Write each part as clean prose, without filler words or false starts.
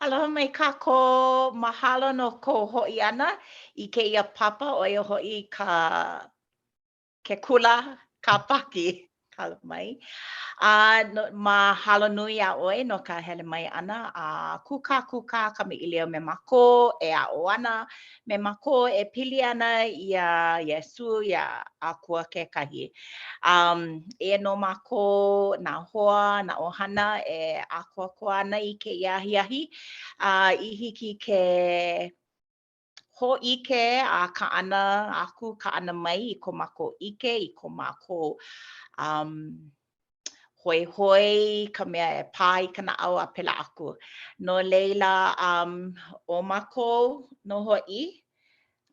Aloha mai kākou, mahalo no kou hoʻi ʻana i kēia papa, ʻo ia hoʻi ka ke kula Kāpaki. Kala mai. A no, mahalo nui iā ʻoe no ka hele mai ʻana a kūkākūkā kamaʻilio me mākou e aʻo ana me mākou e pili ana iā Iesū, iā Akua kekahi. Um, eia nō mākou, nā hoa, nā ʻohana e ʻākoakoa ana i kēia ahiahi a i hiki ke hōʻike a kaʻana aku, kaʻana mai i ko mākou ʻike, i ko mākou um, hoihoi, ka mea e pā i ka naʻau a pēlā aku. No laila, um, ʻo mākou nō hoʻi,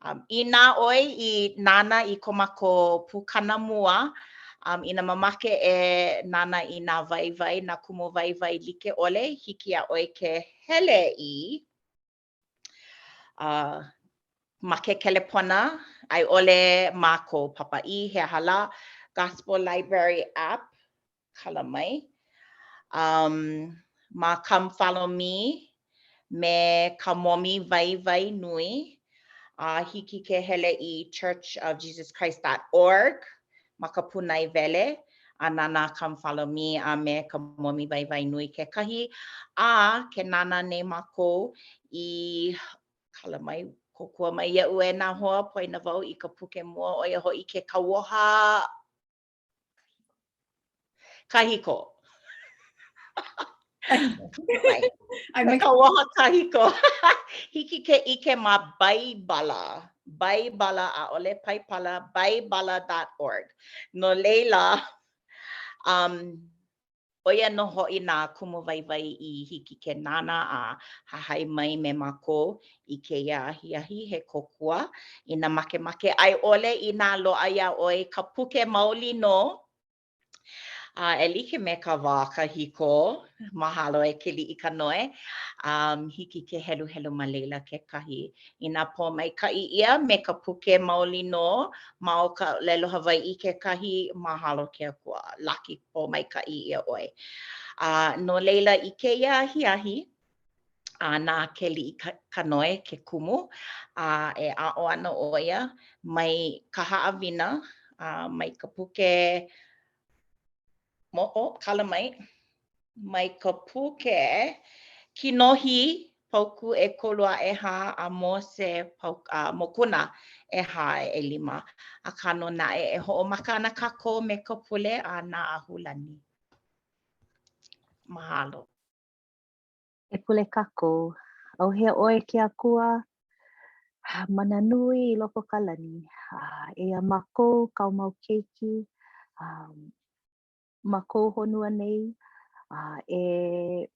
um, inā ʻoe i nānā i ko mākou pukana mua, um, inā mamake e nānā i nā waiwai, nā kumu waiwai like ʻole, hiki iā ʻoe ke hele i uh, ma ke kelepona a i ʻole ma kou papa i he aha lā Gospel Library app kala mai um, ma Come Follow Me me ka momi waiwai nui a hiki ke hele i churchofjesuschrist.org ma ka pūnaewele a nānā Come Follow Me a me ka momi waiwai nui kekahi, a ke nānā nei mākou i kala mai, kōkua mai iaʻu e nā hoa, poina wau i ka puke mua, ʻo ia hoʻi ke kauoha kahiko. Ke kauoha kahiko. Hiki ke ʻike ma Baibala. Baibala, ʻaʻole Paipala, baibala.org. No laila, um, ʻo ia nō hoʻi nā kumu waiwai i hiki ke nānā a hahai mai me mākou i kēia ahiahi he kōkua inā makemake a i ʻole inā loaʻa iā ʻoe ka puke maoli nō A e like me ka wā kahiko, mahalo e Keliʻikanoe, um, hiki ke heluhelu ma laila kekahi. Inā pōmaikaʻi ʻia me ka puke maoli nō ma o ka ʻōlelo Hawaiʻi kekahi, mahalo ke Akua, laki pōmaikaʻi ʻia ʻoe. A no laila, i kēia ahiahi, a na Keliʻikanoe ke kumu, a e aʻo ana ʻo ia mai ka haʻawina, a mai ka puke moʻo, kala mai, mai ka puke Kinohi paukū ʻekolu a ʻehā a Mose pau, a mokuna ʻehā a ʻelima. Akā nō naʻe, e hoʻomaka ana kākou me ka pule a na Ahulani. Mahalo. E pule kākou. ʻAuhea ʻoe e ke Akua, mana nui i loko o ka lani. Eia mākou, kāu mau keiki, ma kou honua nei, e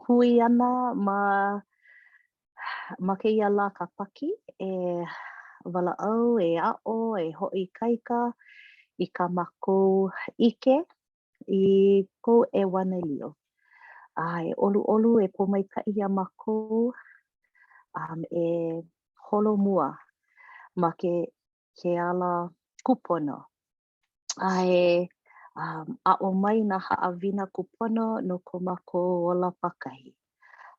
hui ana ma ma kēia lā Kāpaki e walaʻau, e aʻo, e hoʻoikaika i kā mākou ʻike i kou ʻeuanelio. A e ʻoluʻolu, e pōmaikaʻi iā mākou, um, e holomua ma ke, ke ala kūpono. A e um, aʻo mai nā haʻawina kūpono no ko mākou ola pākahi.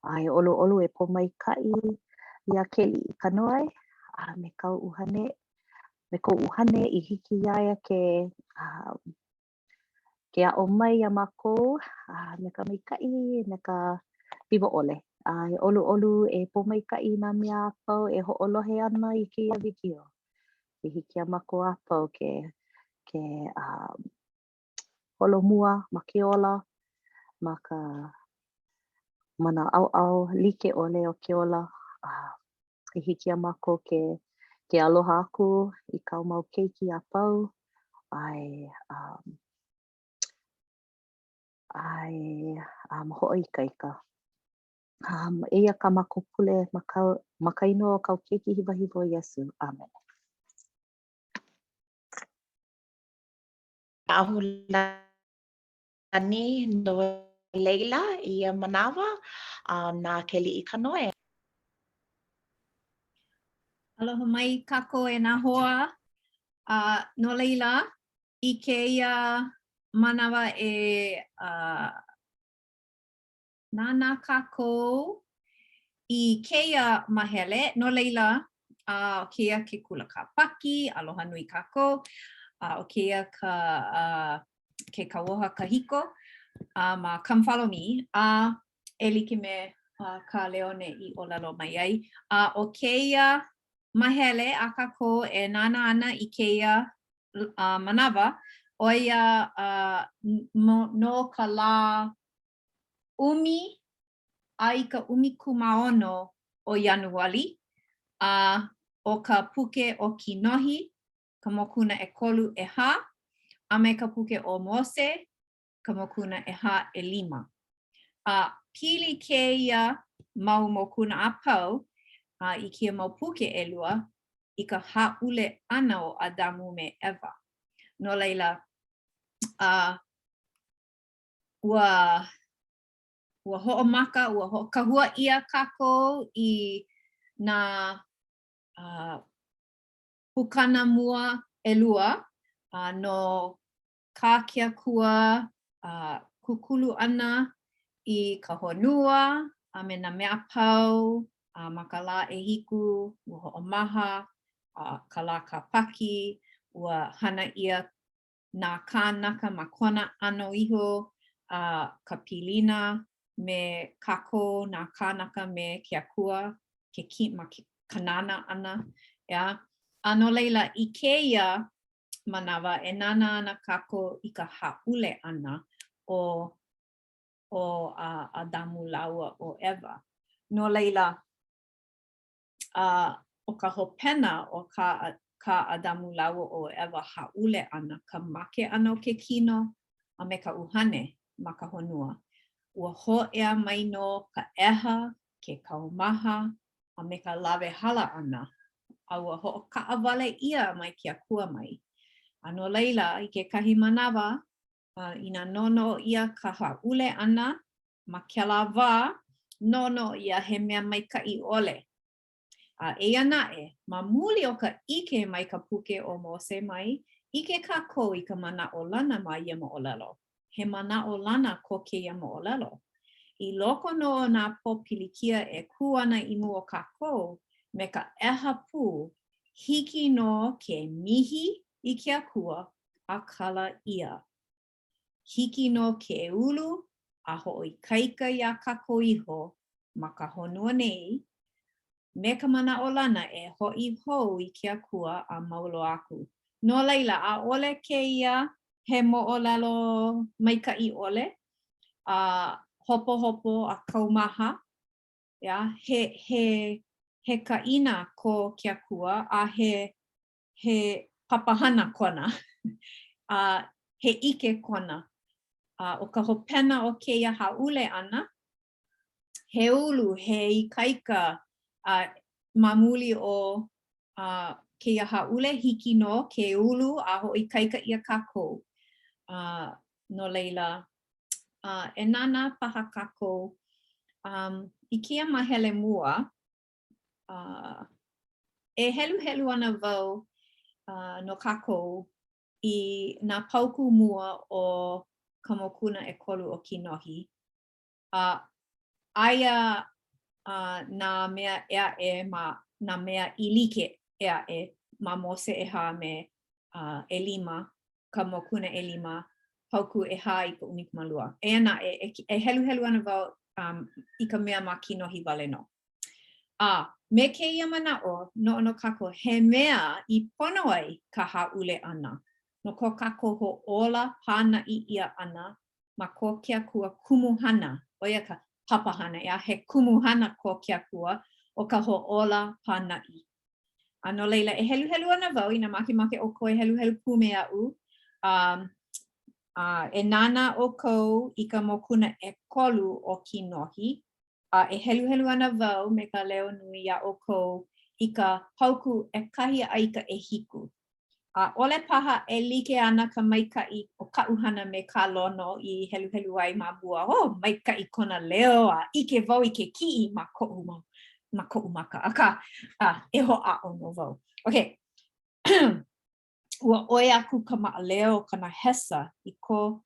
A e ʻoluʻolu, e pōmaikaʻi iā Keliʻikanoe a me kāu ʻuhane, me kou ʻuhane i hiki iā ia ke um, ke aʻo mai iā mākou a me ka maikaʻi, me ka wiwo ʻole. A e ʻoluʻolu, e pōmaikaʻi nā mea a pau e hoʻolohe ana i kēia wikiō. I hiki iā mākou a pau ke, ke um, holomua ma ke ola, ma ka ma nā ʻaoʻao like ʻole o ke ola. A i hiki iā mākou ke, ke aloha aku i kāu mau keiki a pau, a e, um, a e um, hoʻoikaika. Um, eia kā mākou pule ma ka, ma ka inoa o kāu keiki hiwahiwa ʻo Iesū. ʻĀmene. Ahulani no laila i ia manawa, a na Keliʻikanoe. Aloha mai kākou e nā hoa. A no laila, i kēia manawa e uh, nānā kākou. i kēia mahele, no laila, a ʻo kēia ke kula Kāpaki, aloha nui kākou, a ʻo kēia ka uh, ke kauoha kahiko uh, ma Come Follow Me, a e like me uh, kā Leone i ʻōlelo mai ai. A ʻo kēia mahele a kākou e nānā ana i kēia uh, manawa, ʻo ia uh, no ka lā ʻumi a i ka 16 o Ianuali, a ʻo ka puke ʻo Kinohi, ka mokuna ʻekolu ʻehā, a me ka puke ʻo Mose, ka mokuna ʻehā ʻelima. A pili kēia mau mokuna a pau a i kēia mau puke ʻelua i ka hāʻule ʻana o ʻAdamu me ʻEva. No laila, a ua ua hoʻomaka, ua hoʻokahua ʻia kākou i nā uh, pukana mua ʻelua uh, no kā ke Akua uh, kūkulu ʻana i ka honua a me nā mea a pau a ma ka lā ʻehiku ua hoʻomaha a ka lā kāpaki ua hana ʻia nā kānaka ma kona ʻano iho a ka pilina me kākou nā kānaka me ke Akua ke ki, ma ke ka nānā ʻana, ʻeā? A no laila, i kēia manawa e nānā ana kākou i ka hāʻule ʻana o ʻo ʻAdamu lāua ʻo ʻEva. No laila, a ʻo ka hopena o kā kā ʻAdamu lāua ʻo ʻEva hāʻule ʻana, ka make ʻana o ke kino a me ka ʻuhane ma ka honua, ua hōʻea mai nō ka ʻeha, ke kaumaha, a me ka lawehala ʻana, a ua hoʻokaʻawale ʻia mai ke Akua mai. A no laila, i kekahi manawa, inā noʻonoʻo ʻia ka hāʻule ʻana ma kēlā wā, noʻonoʻo ʻia he mea maikaʻi ʻole. A eia naʻe, ma muli o ka ʻike mai ka puke ʻo Mose mai, ʻike kākou i ka manaʻolana ma ia moʻolelo. He manaʻolana ko kēia moʻolelo. I loko nō o nā pōpilikia e kū ana i mua o kākou, me ka ʻeha pū, hiki nō ke mihi i ke Akua a kala ʻia. Hiki nō ke ulu a hoʻoikaika iā kākou iho ma ka honua nei, me ka manaʻolana e hoʻi hou i ke Akua a mau loa aku. No laila, ʻaʻole kēia he moʻolelo maikaʻi ʻole, a hopohopo a kaumaha, ʻeā, he, he, he kaʻina ko ke Akua a he he papahana kona, a he ʻike kona. A ʻo ka hopena o kēia hāʻule ʻana, he ulu, he ikaika, a ma muli o a, kēia hāʻule, hiki nō ke ulu a hoʻoikaika ʻia kākou. A, no laila, a, e nānā paha kākou um, i kēia mahele mua, uh, e heluhelu ana wau uh, no kākou i nā paukū mua o ka mokuna ʻekolu o Kinohi. A uh, aia uh, nā mea ʻē aʻe ma nā mea i like ʻē aʻe ma Mose ʻehā me uh, ʻelima ka mokuna ʻelima, paukū ʻehā i ka ʻumikūmālua. Eia naʻe, e, e heluhelu ana wau um, i ka mea ma Kinohi wale nō. A me kēia manaʻo, noʻonoʻo kākou, he mea i pono ai ka hāʻule ʻana no ko kākou hoʻōla pānaʻi ʻia ʻana ma ko ke Akua kumuhana, ʻo ia ka papahana, ʻeā, he kumuhana ko ke Akua ʻo ka hoʻōla pānaʻi. A no laila, e heluhelu ana wau, inā makemake ʻoukou e heluhelu pū me aʻu, um, a e nānā ʻoukou i ka mokuna ʻekolu o Kinohi, A e heluhelu ana wau me ka leo nui iā ʻoukou i ka paukū ʻekahi a i ka ʻehiku. ʻAʻole paha e like ana ka maikaʻi o kaʻu hana me kā Lono i heluhelu ai ma mua. Oh, maikaʻi kona leo a ʻike wau i ke kiʻi ma koʻu mau, ma koʻu maka. Akā, a, e hoʻāʻo nō wau. Okay. Ua ʻoi aku ka maʻalea o ka nahesa i ko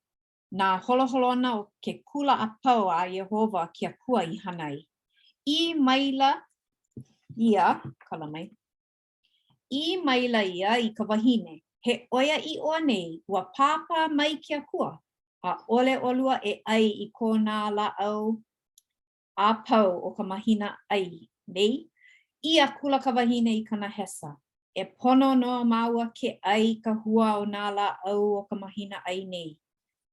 nā holoholona o ke kula a pau a Iēhova ke Akua i hana ai. ʻĪ maila ia, kala mai, ʻī maila ia i ka wahine, He ʻoiaʻiʻo anei, ua pāpā mai ke Akua, ʻaʻole ʻolua e ʻai i ko nā lāʻau a pau o ka mahina ʻai nei? ʻĪ akula ka wahine i ka nahesa, E pono nō māua ke ʻai i ka hua o nā lāʻau o ka mahina ʻai nei.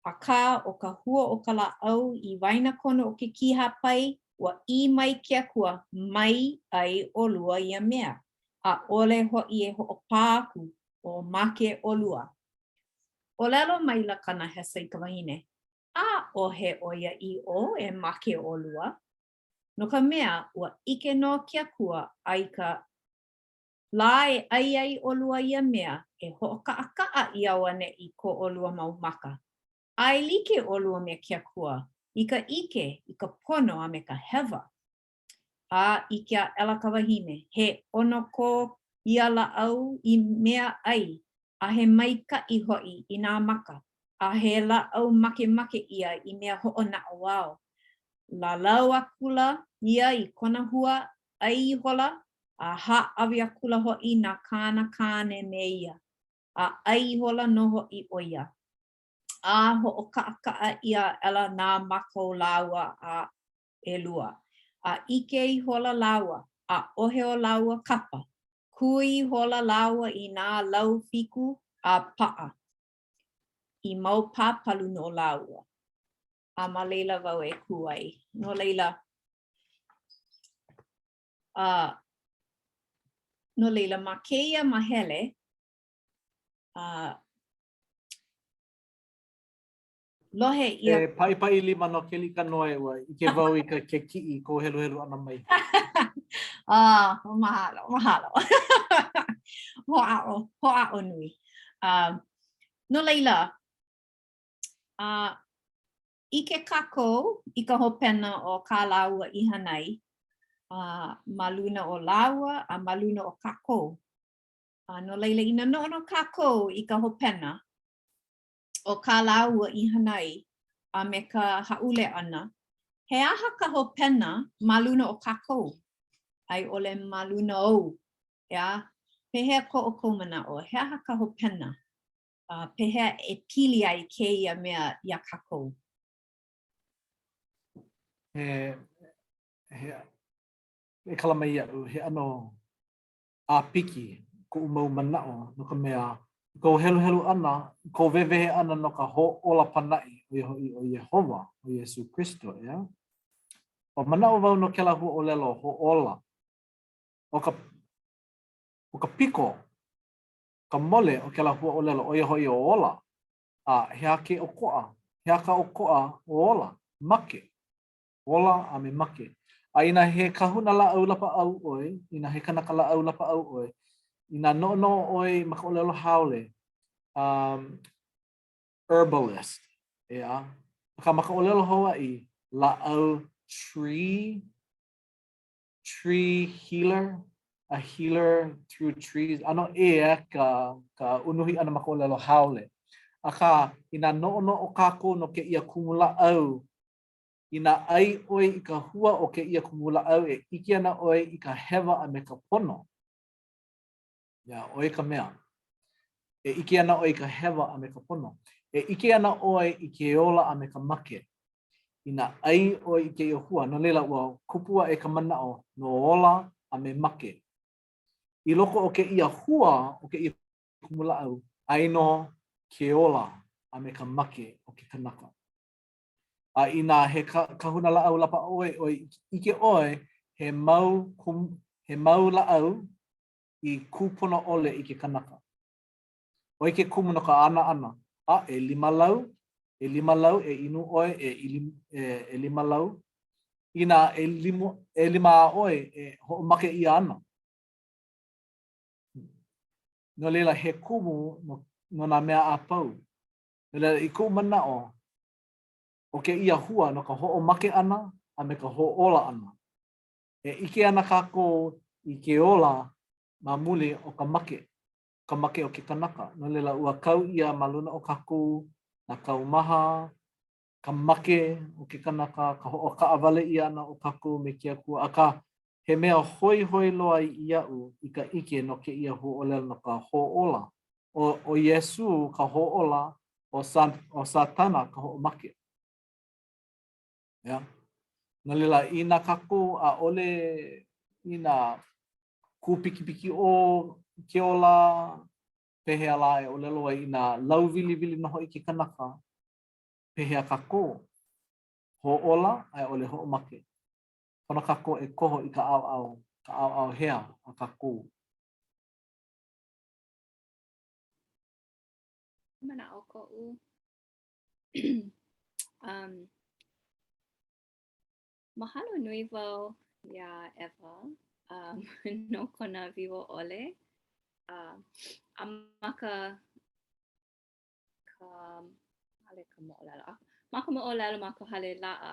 Akā, ʻo ka hua o ka lāʻau i waenakonu o ke kīhāpai, ua ʻī mai ke Akua, Mai ʻai ʻolua ia mea, ʻaʻole hoʻi e hoʻopā aku, o make ʻolua. ʻŌlelo maila ka nahesa i ka wahine, ʻAʻohe ʻoiaʻiʻo e make ʻolua, no ka mea, ua ʻike nō ke Akua a i ka lā e ʻai ai ʻolua ia mea, e hoʻokaʻakaʻa ʻia auaneʻi ko ʻolua mau maka, a e like ʻolua me ke Akua, i ka ʻike i ka pono a me ka hewa. A ʻike aʻela ka wahine, he ʻono ko ia lāʻau i mea ʻai, a he maikaʻi hoʻi i nā maka, a he lāʻau makemake ʻia i mea hoʻonaʻauao. Lālau akula ia i kona hua, ʻai ihola, a hāʻawi akula hoʻi na kāna kāne me ia, a ʻai ihola nō hoʻi ʻo ia. A hoʻokaʻakaʻa ʻia aʻela nā maka o lāua a ʻelua, a ʻike ihola lāua, ʻaʻohe o lāua kapa, kui ihola lāua i nā lau fiku a paʻa i mau pāpalu no lāua. A ma laila wau e kū ai. No laila, a no laila, ma kēia mahele, a lohe ʻia. E paʻipaʻi lima no Keliʻikanoe, ua ʻike wau i ka ke kiʻi i kou heluhelu ʻana mai. Ah, mahalo, mahalo. Hoʻāʻo, hoʻāʻo nui. Um, no laila, uh, ʻike kākou i ka hopena o kā lāua i hana ai uh, ma luna o lāua a ma luna o kākou. Uh, no laila, inā noʻonoʻo kākou i ka hopena, o kā lāua i hana ai a me ka hāʻule ʻana, he aha ka hopena ma luna o kākou a i ʻole ma luna ou, ʻeā? Pehea ko ʻoukou manaʻo, he aha ka hopena? Uh, pehea e pili ai kēia mea iā kākou? He, he, e kala mai iaʻu, he ʻano ʻāpiki koʻu mau manaʻo, no ka mea, i kou heluhelu ʻana, i kou wehewehe ʻana no ka hoʻōla pānaʻi, ʻo ia hoʻi ʻo Iēhova, ʻo Iesū Kristo, ʻeā? Ua manaʻo wau no kēlā huaʻōlelo hoʻōla. ʻO ka, ʻo ka piko, ka mole o kēlā huaʻōlelo, ʻo ia hoʻi ʻo ola, a he aha ke ʻokoʻa, he aha ka ʻokoʻa o ola? Make. Ola a me make. A inā he kahuna lāʻau lapaʻau ʻoe, inā he kanaka lāʻau lapaʻau ʻoe, inā noʻonoʻo ʻoe ma ka ʻōlelo haole, um, herbalist, ʻeā? Akā ma ka ʻōlelo Hawaiʻi, lāʻau tree, tree healer, a healer through trees, ʻano ʻē ka, ka unuhi ʻana ma ka ʻōlelo haole. Akā, inā noʻonoʻo kākou no kēia kumulāʻau Inā ʻai ʻoe i ka hua o kēia kumulāʻau e ʻike ana ʻoe i ka hewa a me ka pono. Iā ʻoe ka mea. E ʻike ana ʻoe i ka hewa a me ka pono. E ʻike ana ʻoe i ke ola a me ka make. Inā ʻai ʻoe i kēia hua, no laila ua kupu aʻe ka manaʻo no ola a me make. I loko o kēia hua o kēia kumulāʻau, ai nō ke ola a me ka make o ke kanaka. A inā he kahuna lāʻau lapaʻau ʻoe, ʻoe ʻike ʻoe he mau he mau lāʻau i kūpono ʻole i ke kanaka. ʻO ia ke kumu no ka ana ʻana, a ʻelima lau, ʻelima lau e inu ʻoe e e ʻelima lau. Inā ʻelima a ʻoi e hoʻomake ʻia ana. No laila, he kumu no, no nā mea a pau. No laila, i koʻu manaʻo, ʻo kēia hua no ka hoʻomake ʻana a me ka hoʻōla ʻana. E ʻike ana kākou i ke ola ma muli o ka make, ka make o ke kanaka. No laila, ua kau ʻia ma luna o kākou nā kaumaha, ka make o ke kanaka, ka hoʻokaʻawale ʻia ʻana o kākou me ke Akua, akā, he mea hoihoi loa iaʻu i ka ʻike no kēia huaʻōlelo no ka hōʻola. ʻO, ʻo Iesū ka hōʻola, ʻo Sa, ʻo Sātana ka hoʻomake. ʻEā? No laila, inā kākou ʻaʻole inā kūpikipikiʻō ke ola, pehea lā e ʻōlelo ai inā lauwiliwili nō hoʻi ke kanaka, pehea kākou? Hōʻola a i ʻole hoʻomake? Pono kākou e koho i ka ʻaoʻao, ka ʻaoʻao hea a kākou? Manaʻo koʻu. um, mahalo nui wau iā Eva um, no kona wiwo ʻole. Uh, a ma ka ka ʻaʻole ka moʻolelo. Ma ka moʻolelo ma ka hale laʻa,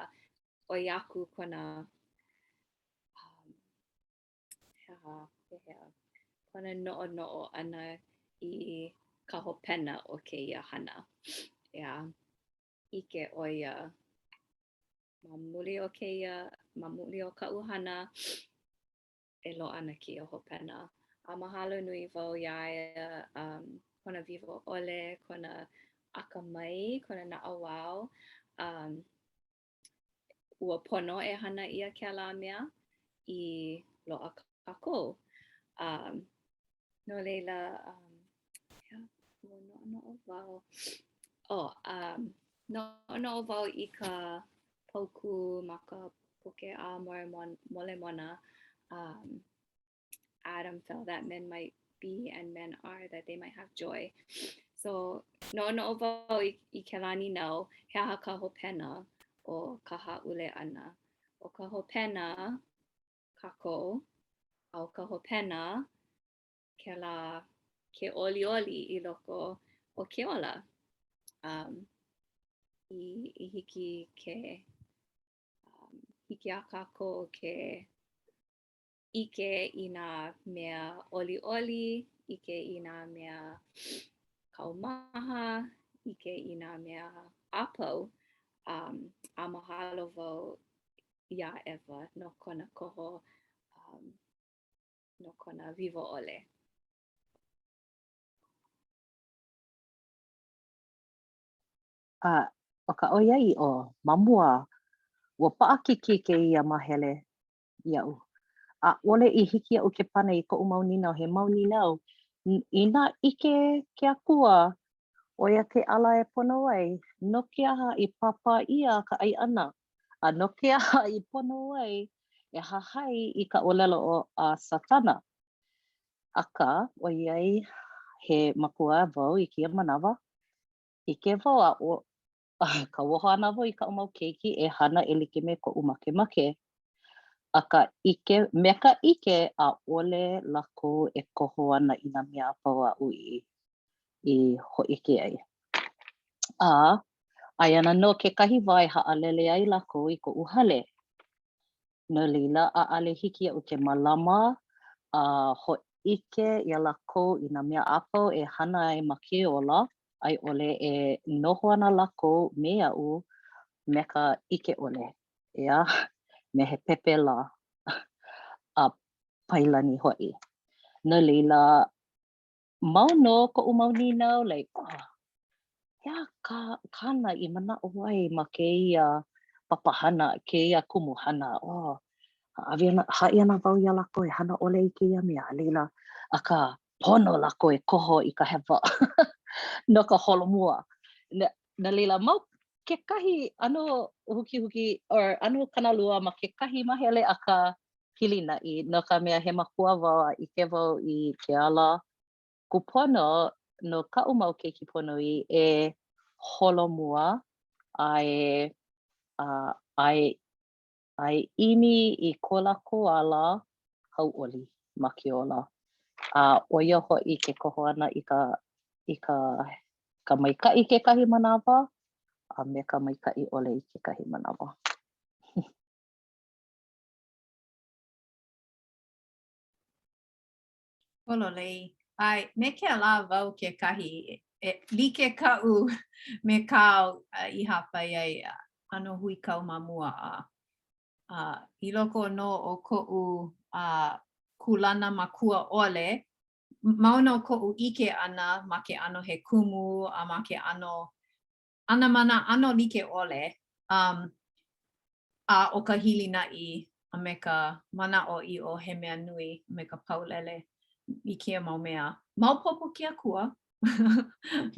ʻoi aku kona um, he aha, pehea, kona noʻonoʻo ʻana i ka hopena o kēia hana. ʻEā, ʻike ʻo ia ma muli o kēia, ma muli o kaʻu hana, e loaʻa ana kēia hopena. A mahalo nui wau iā ia, um, kona wiwo ʻole, kona akamai, kona naʻauao. Um, ua pono e hana ʻia kēlā mea i loaʻa kākou. Um, no laila, um, yeah, ua noʻonoʻo wau. Oh, um, noʻonoʻo wau i ka paukū ma ka puke a Mormon, Molemona, um, Adam fell that men might be and men are, that they might have joy. So, noʻonoʻo wau i, i kēlā nīnau, he aha ka hopena o ka hāʻule ʻana? ʻO ka hopena kākou, a ʻo ka hopena kēlā ke ʻoliʻoli i loko o ke ola. Um, i, i hiki ke um, hiki iā kākou ke ʻike i nā mea ʻoliʻoli, ʻike i nā mea kaumaha, ʻike i nā mea a pau. Um, a mahalo wau iā Eva no kona koho, um, no kona wiwo ʻole. A ʻo ka ʻoiaʻiʻo, ma mua, ua paʻakikī kēia māhele iaʻu. ʻAʻole i hiki iaʻu ke pane i koʻu mau nīnau, he mau nīnau, inā ʻike ke Akua ʻo ia ke ala e pono ai, no ke aha i pāpā ʻia ka ʻai ʻana? A no ke aha i pono ai e hahai i ka ʻōlelo a Sātana? Akā, ʻoiai he makua wau i kēia manawa, ʻike wau a ʻo kauoha ana wau i kaʻu mau keiki e hana e like me koʻu makemake. Akā ʻike, me ka ʻike, ʻaʻole lākou e koho ana i nā mea a pau aʻu i i hōʻike ai. A, aia ana nō kekahi wā e haʻalele ai lākou i koʻu hale. No laila, ʻaʻale hiki iaʻu ke mālama a hōʻike iā lākou i nā mea a pau e hana ai ma ke ola, a i ʻole e noho ana lākou me aʻu me ka ʻike ʻole, ʻeā, me he pepe lā a pailani hoʻi. No laila, mau nō koʻu mau nīnau, like, oh, he aha kā, kāna i manaʻo ai ma kēia papahana, kēia kumuhana, oh, hāʻawi ana, haʻi ana wau iā lākou e hana ʻole i kēia mea, a laila, akā, pono lākou e koho i ka hewa no ka holomua. No, no laila, mau kekahi ʻano uhukiuhuki or ʻano kānalua ma kekahi māhele, akā, hilinaʻi, no ka mea he makua wau a ʻike wau i ke ala kūpono no kaʻu mau keiki ponoʻī e holomua a e a a e a e ʻimi i ko lākou ala hauʻoli ma ke ola. A ʻo ia hoʻi ke koho ʻana i ka i ka ka maikaʻi kekahi manawa a me ka maikaʻi ʻole i kekahi manawa. Pololei. ʻAe, me kēlā wau kekahi, e like kaʻu me kāu i hāpai ai. ʻano huikau ma mua a a i loko nō o koʻu a kūlana makua ʻole, mau nō koʻu ʻike ʻana ma ke ʻano he kumu a ma ke ʻano ʻana ma nā ʻano like ʻole, um, a ʻo ka hilinaʻi a me ka manaʻoʻiʻo he mea nui a me ka paulele i kēia mau mea. Maopopo ke Akua,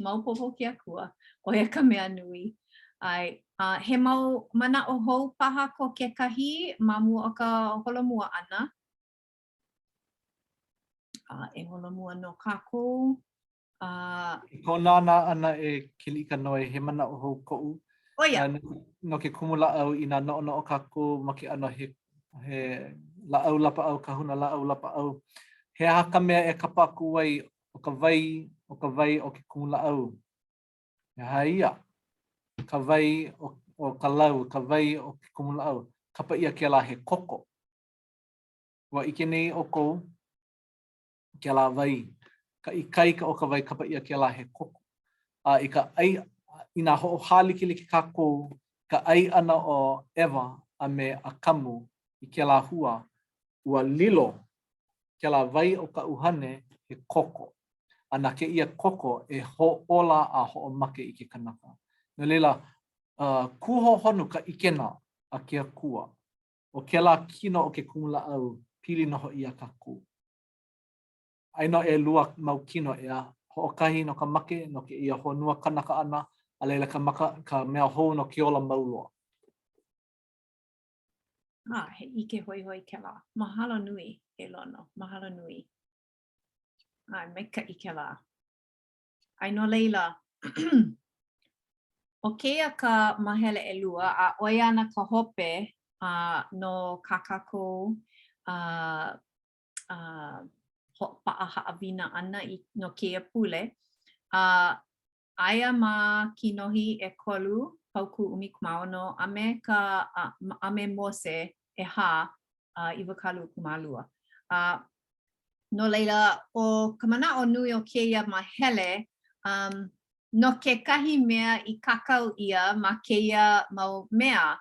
maopopo ke Akua, ʻo ia ka mea nui. ʻAe, a he mau manaʻo hou paha ko kekahi ma mua o ka holomua ʻana. A e holomua nō kākou. A I kou nānā ʻana e Keliʻikanoe, he manaʻo hou koʻu. ʻO ia. No ke kumulāʻau, inā noʻonoʻo kākou ma ke ʻano he, he lāʻau lapaʻau, kahuna lāʻau lapaʻau, he aha ka mea e kapa aku ai ʻo ka wai, ʻo ka wai o ke kumulāʻau? He aha ia? Ka wai o, o ka lau, ka wai o ke kumulāʻau. Kapa ʻia kēlā he koko. Ua ʻike nei ʻoukou kēlā wai, ka ikaika o ka wai kapa ʻia kēlā he koko. A i ka ʻai, inā hoʻohālikelike kākou ka ʻai ʻana o ʻEva a me ʻAkamu i kēlā hua, ua lilo kēlā wai o ka ʻuhane he koko. A na kēia koko e hōʻola a hoʻomake i ke kanaka. No laila, uh, kūhohonu ka ʻikena a ke Akua. ʻO kēlā kino o ke kumulāʻau, pili nō hoʻi iā kākou. Aia nō ʻelua mau kino ʻeā, hoʻokahi no ka make, no kēia honua kanaka ʻana, a laila ka maka, ka mea hou no ke ola mau loa. Ah, he ʻike hoihoi kēlā. Mahalo nui, e Lono. Mahalo nui. ʻAe, maikaʻi kēlā. ʻAe, no laila, ʻo kēia ka māhele ʻelua, a ʻo ia ana ka hope a no kā kākou a, a, hoʻopaʻa haʻawina ʻana i, no kēia pule. A aia ma Kinohi ʻekolu, paukū 16, a me ka, a, a me Mose ʻehā, a 22. A no laila, ʻo ka manaʻo nui o kēia māhele, um, no kekahi mea i kākau ʻia ma kēia mau mea,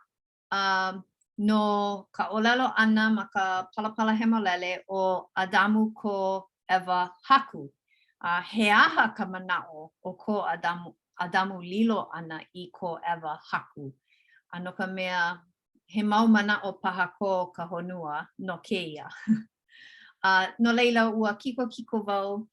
um, no ka ʻōlelo ʻana ma ka Palapala Hemolele ʻo ʻAdamu ko ʻEva haku. A he aha ka manaʻo o ko ʻAdamu, ʻAdamu lilo ʻana i ko ʻEva haku? A no ka mea, he mau manaʻo paha ko ka honua no kēia. A no laila, ua kikokiko wau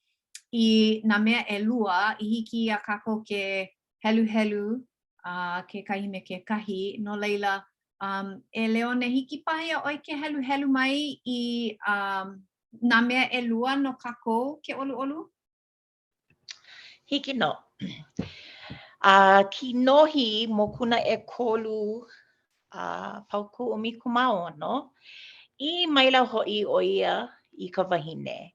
i nā mea ʻelua i hiki iā kākou ke heluhelu a kekahi me kekahi. No laila, um, e Leone, hiki paha iā ʻoe ke heluhelu mai i um, nā mea ʻelua no kākou ke ʻoluʻolu? Hiki nō. A Kinohi mokuna ʻekolu a paukū 16, ʻī maila hoʻi ʻo ia i ka wahine,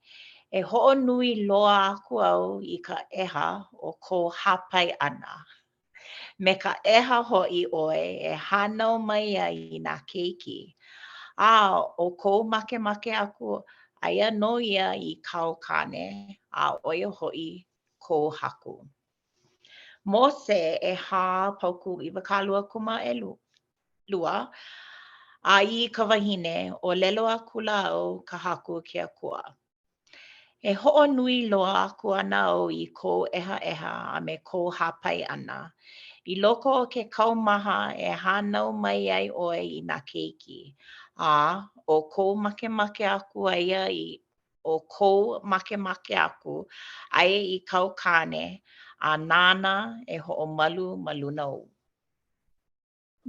E hoʻonui loa aku au i ka ʻeha o kou hāpai ʻana. Me ka ʻeha hoʻi ʻoe e hānau mai ai i nā keiki, a ʻo kou makemake aku, aia nō ia i kāu kāne, a ʻo ia hoʻi kou haku. Mose ʻehā paukū 22, A i ka wahine, ʻōlelo akula au ka Haku ke Akua. E hoʻonui loa aku ana au i kou ʻehaʻeha a me kou hāpai ʻana. I loko o ke kaumaha e hānau mai ai ʻoe i nā keiki, a ʻo kou makemake aku aia i ʻo kou makemake aku aia i kāu kāne, a nāna e hoʻomalu ma luna ou.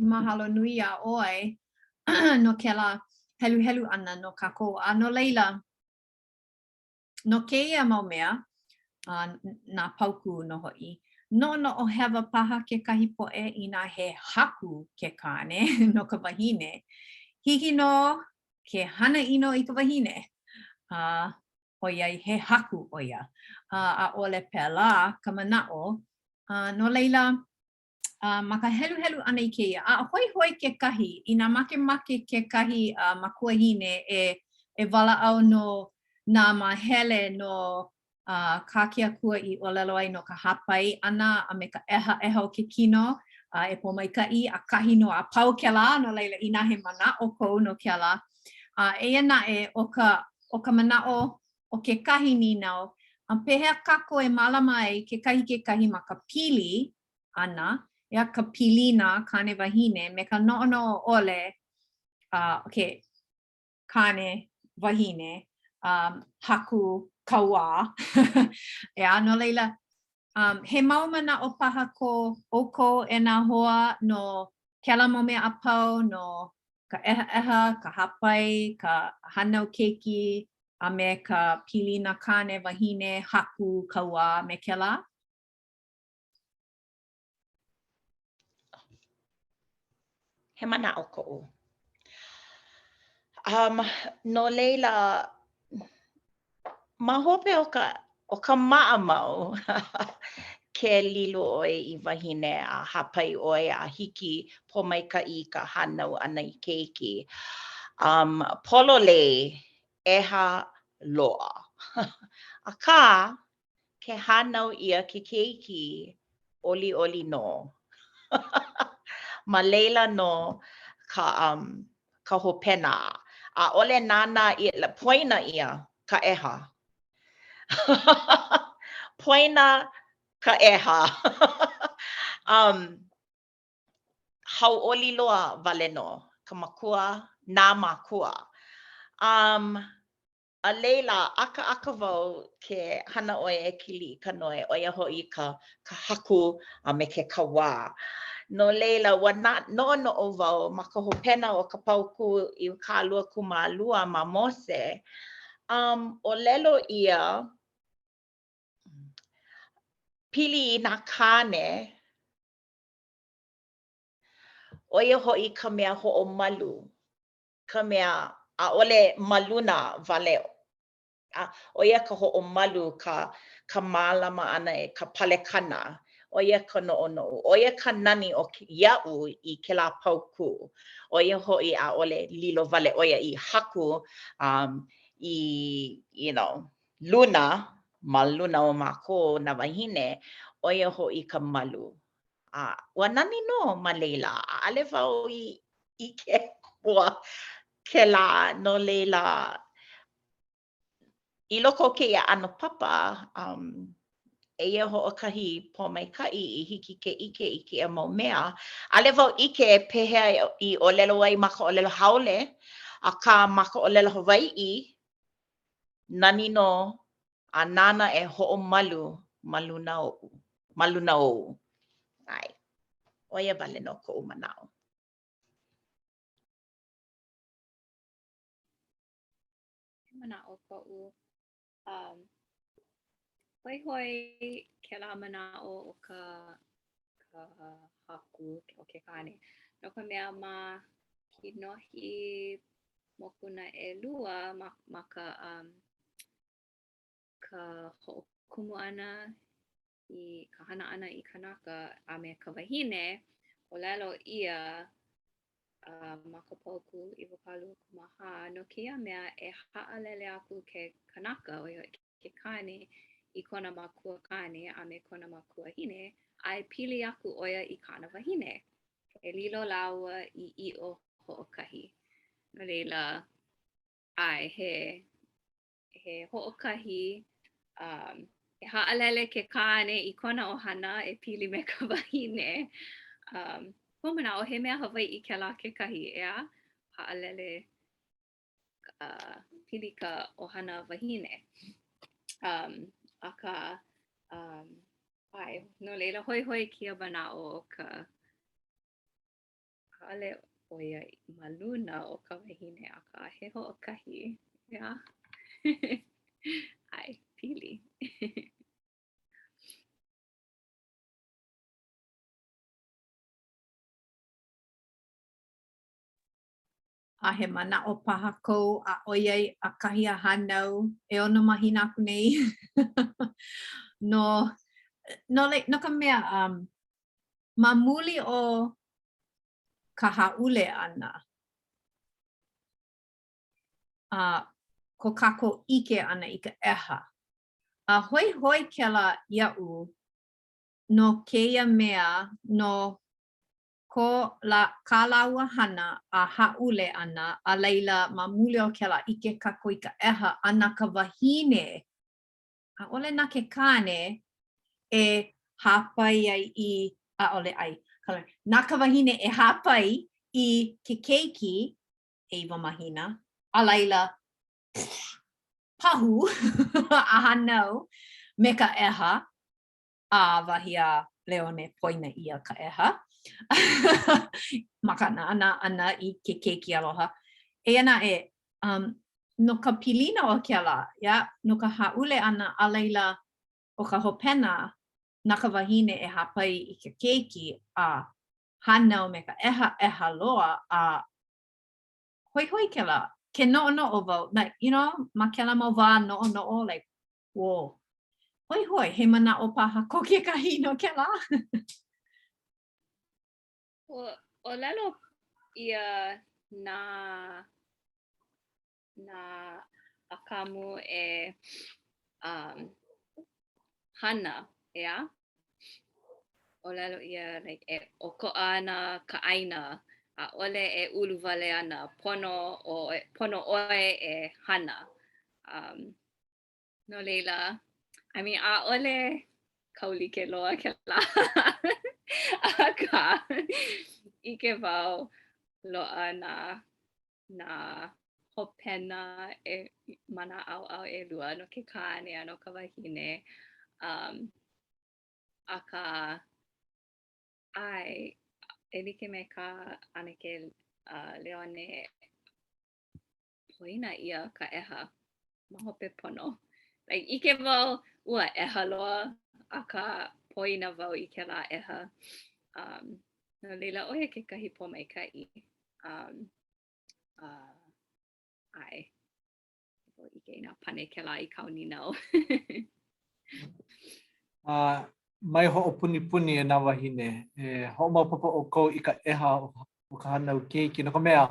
Mahalo nui iā ʻoe no kēlā heluhelu ʻana no kākou. A no laila, no kēia mau mea, a nā paukū nō hoʻi, noʻonoʻo hewa paha kekahi poʻe inā he haku ke kāne no ka wahine, hiki nō ke hana ʻino i ka wahine, a ʻoiai he haku ʻo ia. A ʻaʻole pēlā ka manaʻo. A no laila, uh, ma ka heluhelu ʻana i kēia, a hoihoi kekahi, inā makemake kekahi uh, makuahine e, e walaʻau no nā māhele no uh, kā ke Akua i ʻōlelo ai no ka hāpai ʻana a me ka ʻehaʻeha o ke kino. A e pōmaikaʻi, ʻakahi nō a pau kēlā, no laila, inā he manaʻo kou no kēlā. A eia naʻe, ʻo ka, ʻo ka manaʻo o kekahi nīnau, a pehea kākou e mālama ai kekahi kekahi ma ka pili ʻana, ʻeā, ka pilina kāne wahine me ka noʻonoʻo ʻole, a, ke kāne wahine, um, haku kauā, ʻeā, no laila, um, he mau manaʻo paha ko ʻoukou e nā hoa no kēlā mau mea a pau, no ka ʻehaʻeha, ka hāpai, ka hānau keiki, a me ka pilina kāne wahine, haku kauā me kēlā? He manaʻo koʻu. Um, no laila, ma hope o ka, o ka maʻamau, ke lilo ʻoe i wahine a hāpai ʻoe a hiki pōmaikaʻi i ka hānau ʻana i keiki. Um, pololei, ʻeha loa. Akā, ke hānau ʻia ke keiki, ʻoliʻoli nō. Ma laila nō ka, um, ka hopena. ʻAʻole nānā ʻia, poina ʻia ka ʻeha. Poina ka ʻeha. um, hauʻoli loa wale nō ka makua, nā mākua. Um, a laila, ʻakaʻaka wau ke hana ʻoe e Keliʻikanoe, ʻo ia hoʻi ka, ka haku a me ke kauā. No laila, ua na, noʻonoʻo wau ma ka hopena o ka paukū 22 ma Mose, um, ʻōlelo ʻia, pili i nā kāne, ʻO ia hoʻi ka mea hoʻomalu, ka mea ʻaʻole ma luna wale, a ʻo ia ka hoʻomalu, ka ka mālama ʻana e ka palekana, ʻo ia ka noʻonoʻo, ʻo ia ka nani o iaʻu i kēlā paukū, ʻo ia hoʻi ʻaʻole lilo wale ʻo ia i haku um i you know, luna ma luna o mākou nā wāhine, ʻo ia hoʻi ka malu. A ua nani nō ma laila, ʻaʻole wau i ʻike mua kēlā, no laila, i loko o kēia ʻano papa, um, eia hoʻokahi pōmaikaʻi i hiki ke ʻike i kēia mau mea. ʻAʻole wau ʻike pehea i ʻōlelo ai ma ka ʻōlelo haole, akā ma ka ʻōlelo Hawaiʻi, nani nō a nāna e hoʻomalu ma luna oʻu, ma luna ou. ʻAe. ʻO ia wale nō koʻu manaʻo. He manaʻo koʻu. Um, hoihoi kēlā manaʻo o ka, ka haku o ke kāne. No ka mea ma Kinohi mokuna ʻelua ma, ma ka um, ka hoʻokumu ʻana i ka hana ʻana i kanaka a me ka wahine, ʻōlelo ʻia uh, ma ka paukū 24, no kēia mea e haʻalele aku ke kanaka, ʻo ia ke kāne, i kona makua kāne a me kona makuahine, a e pili aku ʻo ia i kāna wahine. E lilo lāua i ʻiʻo hoʻokahi. No laila, ʻae, he he hoʻokahi, um, e haʻalele ke kāne i kona ʻohana e pili me ka wahine. Um, koʻu manaʻo, he mea Hawaiʻi kēlā kekahi, ʻeā? Haʻalele uh, pili ka ʻohana wahine. Um, akā, um, ʻae, no laila, hoihoi kēia manaʻo o ka ʻaʻole ʻo ia ma luna o ka wahine, akā he hoʻokahi, ʻeā? ʻAe, pili. A he manaʻo paha kou a ʻoiai ʻakahi a hānau ʻeono mahina aku nei no, no, no ka mea, um, ma muli o ka hāʻule ʻana a ko kākou ʻike ʻana i ka ʻeha. A hoihoi kēlā iaʻu no kēia mea, no. ko la, kā lāua hana a hāʻule ʻana, a laila, ma muli o kēlā, ʻike kākou i ka ʻeha a na ka wahine, ʻaʻole na ke kāne e hāpai ai i, ʻaʻole ai, na ka wahine e hāpai i ke keiki ʻeiwa mahina, a laila, pahu a hānau me ka ʻeha, a wahi a Leone, poina ʻia ka ʻeha ma ka nānā ʻana i ke keiki aloha. Eia naʻe, um, no ka pilina o kēlā, yeah, no ka hāʻule ʻana, a laila, ʻo ka hopena, na ka wahine e hāpai i ke keiki a hānau me ka ʻeha, ʻeha loa, a hoihoi kēlā. Ke noʻonoʻo wau, like, you know, ma kēlā mau wā noʻonoʻo, like, whoa. Hoihoi, he manaʻo paha ko kekahi no kēlā? Ua ʻōlelo ʻia nā nā ʻAkamu e um, hana, ʻeā? ʻŌlelo ʻia like, e ʻokoʻa ana ka ʻāina, ʻaʻole e ulu wale ana, pono, ʻo, pono ʻoe e hana. Um, no laila, I mean, ʻaʻole kaulike loa kēlā. Akā, ʻike wau loaʻa nā, nā hopena e, ma nā ʻaoʻao ʻelua no ke kāne a no ka wahine. Um, akā, ʻae, e like me kā ʻAnakē uh, Leone, poina ʻia ka ʻeha ma hope pono. Like, ʻike wau, ua ʻeha loa, akā poina wau i kēlā ʻeha. Um, no laila, ʻo ia kekahi pōmaikaʻi. Um, uh, ʻae. Wau ʻike inā pane kēlā i kāu nīnau. A uh, mai hoʻopunipuni e nā wāhine, e hoʻomaopopo ʻoukou i ka ʻeha o ka hānau keiki, no ka mea,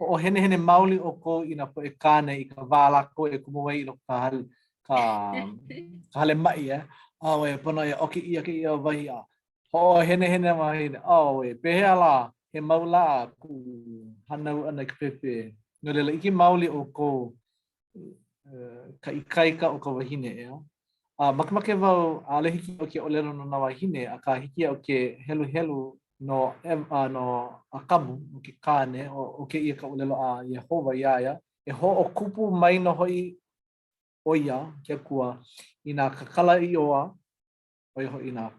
hoʻohenehene maoli ʻoukou i nā poʻe kāne i ka wā lākou e komo ai i loko ka hale, ka, ka hale maʻi, eh? Auē, pono e ʻoki ʻia kēia wahi a hoʻohenehene wāhine. Auē, pehea lā, he mau lā kuʻu hānau ʻana i ka pēpē. No laila, ʻike maoli ʻoukou ka ikaika o ka wahine, ʻeā? A makemake wau, ʻaʻole hiki iaʻu ke ʻōlelo no nā wāhine, akā hiki iaʻu ke heluhelu no, uh, no ʻAkamu, no ke kāne, ʻo, ʻo kēia ka ʻōlelo a Iēhova iā ia, e hoʻokupu mai nō hoʻi ʻo ia, ke Akua, i nā kakala ʻioa, ʻo ia hoʻi nā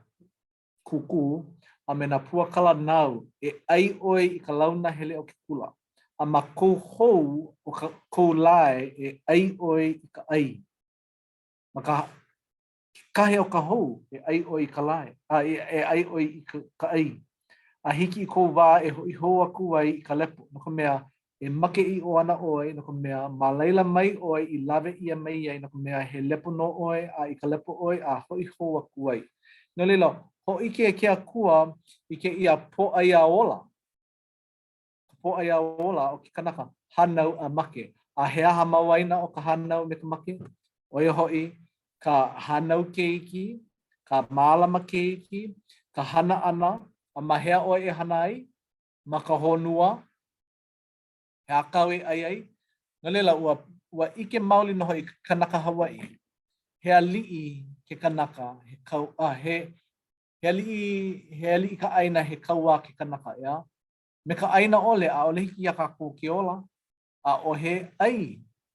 kukū, a me nā pua kala nāu, e ʻai ʻoe i ka lau nahele o ke kula, a ma kou hou o ka, kou lae e ʻai ʻoe i ka ʻai. Ma ka kahe o ka hou e ʻai ʻoe i ka lae, a e, e ʻai ʻoe i ka, ka ʻai. A hiki i kou wā e hoʻi hou aku ai i ka lepo, no ka mea, e make ʻiʻo ana ʻoe, no ka mea, ma laila mai ʻoe i lawe ʻia mai ai, no ka mea, he lepo nō ʻoe, a i ka lepo ʻoe a hoʻi hou aku ai. No laila, hōʻike ke Akua i kēia pōʻaiaola, ka pōʻaiaola o ke kanaka hānau a make. A he aha ma waena o ka hānau me ka make? ʻO ia hoʻi ka hānau keiki, ka mālama keiki, ka hana ʻana, a ma hea ʻoe e hana ai? Ma ka honua. He aha kāu e ʻai ai? No laila, ua, ua ʻike maoli nō hoʻi ke kanaka Hawaiʻi, he aliʻi ke kanaka, he kau, a he, he aliʻi, he aliʻi ka ʻāina, he kauā ke kanaka, ʻeā? Me ka ʻāina ʻole, ʻaʻole hiki iā kākou ke ola. ʻAʻohe ʻai,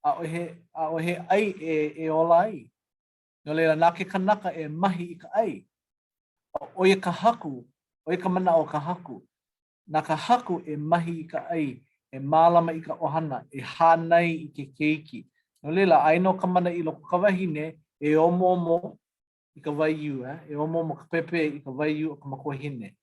ʻaʻohe, ʻaʻohe ʻai e, e ola ai. No laila, na ke kanaka e mahi i ka ʻai. ʻO ia ka haku, ʻo ia ka manaʻo o ka haku. Na ka haku e mahi i ka ʻai, e mālama i ka ʻohana, e hānai i ke keiki. No laila, aia nō ka mana i loko o ka wahine e omoomo i ka waiū, eh? e omoomo ka pēpē i ka waiū o ka makuahine.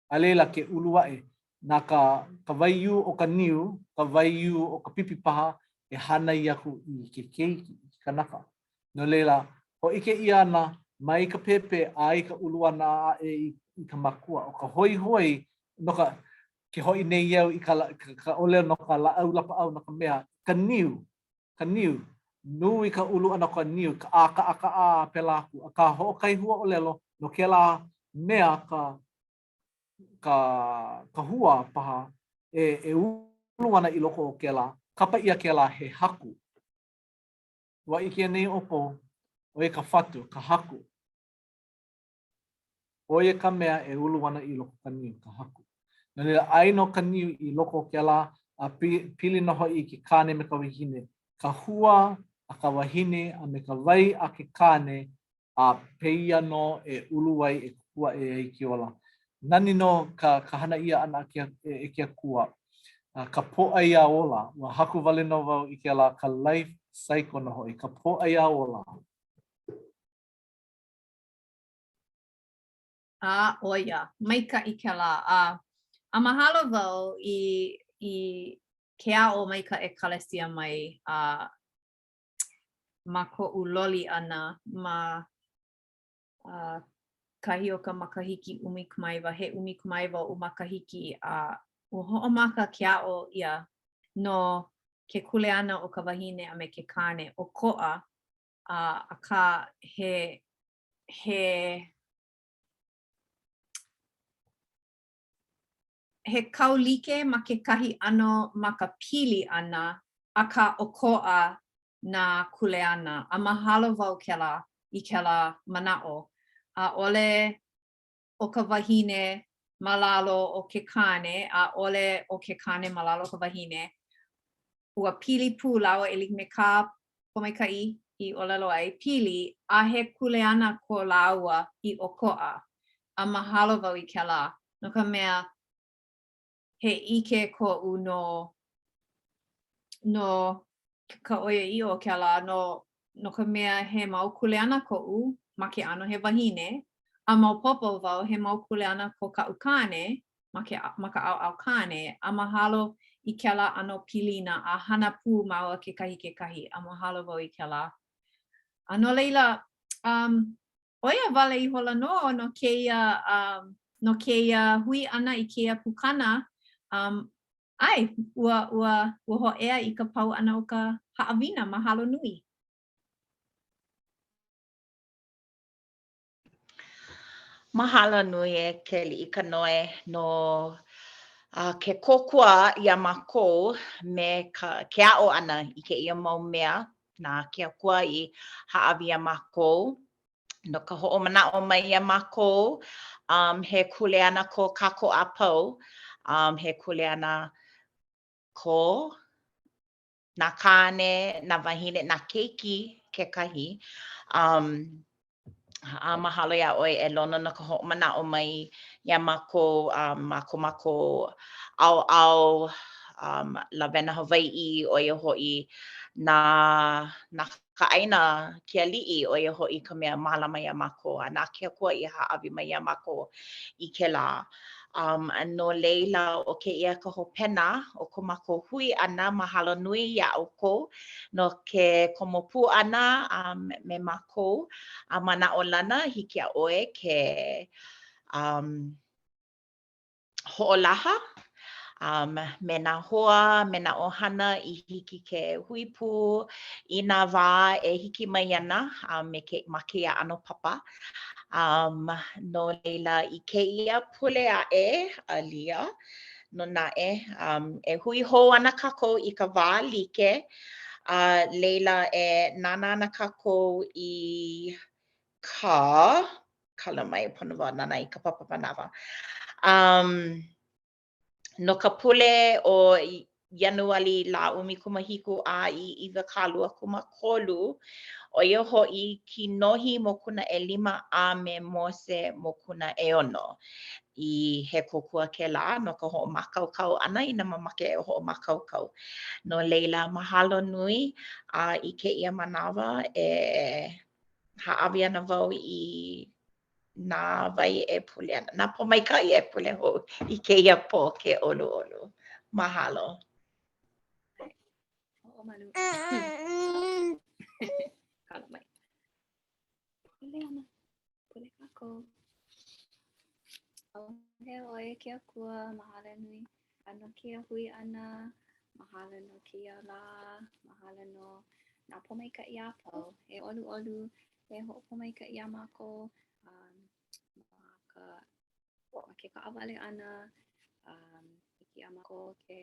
A laila, ke ulu aʻe, na ka, ka waiū o ka niu, ka waiū o ka pipi paha e hānai aku i ke keiki, i ke kanaka. No laila, hōʻike ʻia ana mai ka pēpē a i ka ulu ʻana aʻe i, i ka makua. ʻO ka hoihoi no ka, ke hoʻi nei au i ka, ka, ka ʻōlelo no ka lāʻau lapaʻau no ka mea, ka niu, ka niu, nui ka ulu ʻana o ka niu, ka ʻākaʻakaʻa a pēlā aku. Akā, hoʻokahi huaʻōlelo no kēlā mea ka. ka ka hua paha e e ulu ana i loko o kēlā, kapa ʻia kēlā he haku. Ua ʻike anei ʻoukou, ʻo ia ka fatu, ka haku. ʻO ia ka mea e ulu ana i loko ka niu, ka haku. No laila, ʻai nō ka niu i loko o kēlā, a pili nō hoʻi i ke kāne me ka wahine, ka hua a ka wahine a me ka wai a ke kāne, a pēia nō e ulu ai, e kupu aʻe ai ke ola. Nani nō ka, ka hana ʻia ʻana e ke Akua, ka pōʻaiaola. Ua haku wale nō wau i kēlā, ka life cycle nō hoʻi, ka pōʻaiaola. A, ʻo ia, maikaʻi kēlā. A, a mahalo wau i, i ke aʻo mai ka ʻekalesia mai a ma koʻu loli ʻana ma a, kahi o ka makahiki 19, he 19 oʻu makahiki a ua hoʻomaka ke aʻo ʻia no ke kuleana o ka wahine a me ke kāne ʻokoʻa a akā he he he kaulike ma kekahi ʻano ma ka pili ʻana, akā ʻokoʻa nā kuleana. A mahalo wau kēlā i kēlā manaʻo. ʻAʻole ʻo ka wahine ma lalo o ke kāne, ʻaʻole ʻo ke kāne ma lalo o ka wahine. Ua pili pū lāua e like me kā Pōmaikaʻi i ʻōlelo ai, pili, a he kuleana ko lāua i ʻokoʻa. A mahalo wau i kēlā, no ka mea, he ʻike koʻu no, no ka ʻoiaʻiʻo o kēlā, no, no ka mea he mau kuleana koʻu ma ke ʻano he wahine, a maopopo wau he mau kuleana ko kaʻu kāne ma ke ma ka ʻaoʻao kāne, a mahalo i kēlā ʻano pilina a hana pū māua kekahi kekahi, a mahalo wau i kēlā. A no laila, um, ʻo ia wale ihola nō no kēia, um, no kēia hui ʻana i kēia pukana, um, ʻae, ua, ua, ua hōʻea i ka pau ʻana o ka haʻawina, mahalo nui. Mahalo nui e Keliʻikanoe no uh, ke kōkua iā mākou me ka, ke aʻo ʻana i kēia mau mea na ke Akua i hāʻawi iā mākou no ka hoʻomanaʻo mai iā mākou um, he kuleana ko kākou a pau, um, he kuleana ko nā kāne, nā wāhine, nā keiki kekahi. Um, a mahalo iā ʻoe e Lono no ka hoʻomanaʻo mai iā mākou um, ma ko mākou ʻaoʻao um, lawena Hawaiʻi, ʻo ia hoʻi nā, nā ka ʻāina ke aliʻi, ʻo ia hoʻi ka mea mālama iā mākou, a na ke Akua i hāʻawi mai iā mākou i kēlā. Um, no laila, ʻo kēia ka hopena o ko mākou hui ʻana. Mahalo nui iā ʻoukou no ke komo pū ʻana um, me mākou. A manaʻolana, hiki iā ʻoe ke um, hoʻolaha um, me nā hoa, me nā ʻohana i hiki ke hui pū i nā wā e hiki mai ana um, me ke, ma kēia ʻano papa. Um, no laila, i kēia pule aʻe, alia, nō naʻe, um, e hui hou ana kākou i ka wā like, a laila e nānā ana kākou i ka, kala mai, pono wau e nānā i ka papa manawa. Um, no ka pule o Ianuali lā 17 a i 23, ʻo ia hoʻi Kinohi mokuna ʻelima a me Mose mokuna ʻeono. I he kōkua kēlā no ka hoʻomākaukau ʻana inā mamake e hoʻomākaukau. No laila, mahalo nui a i kēia manawa e hāʻawi ana wau i nā wai e pule ana, nā pōmaikaʻi e pule hou i kēia pō ke ʻoluʻolu. Mahalo. Hoʻomalu. Kala mai. Pule ana. Pule kākou. ʻAuhea ʻoe e ke Akua, mahalo nui a no kēia hui ʻana, mahalo no kēia lā, mahalo no nā pōmaikaʻi a pau. E ʻoluʻolu, e hoʻopōmaikaʻi iā mākou um, ma ka. Ma ke kaʻawale ʻana, um, hiki iā mākou ke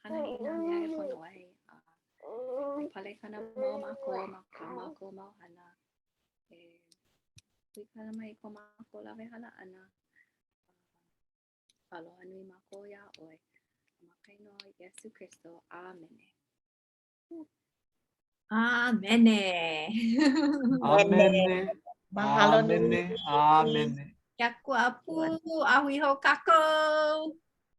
hana i nā mea e pono ai. A e palekana mau mākou ma kā mākou mau hana. E huikala mai i ko mākou lawehala ʻana. Aloha nui mākou iā ʻoe. Ma ka inoa o Iesū Kristo. ʻĀmene. ʻĀmene. ʻĀmene. Mahalo nui. ʻĀmene. ʻĀmene. Ke Akua pū, a hui hou kākou.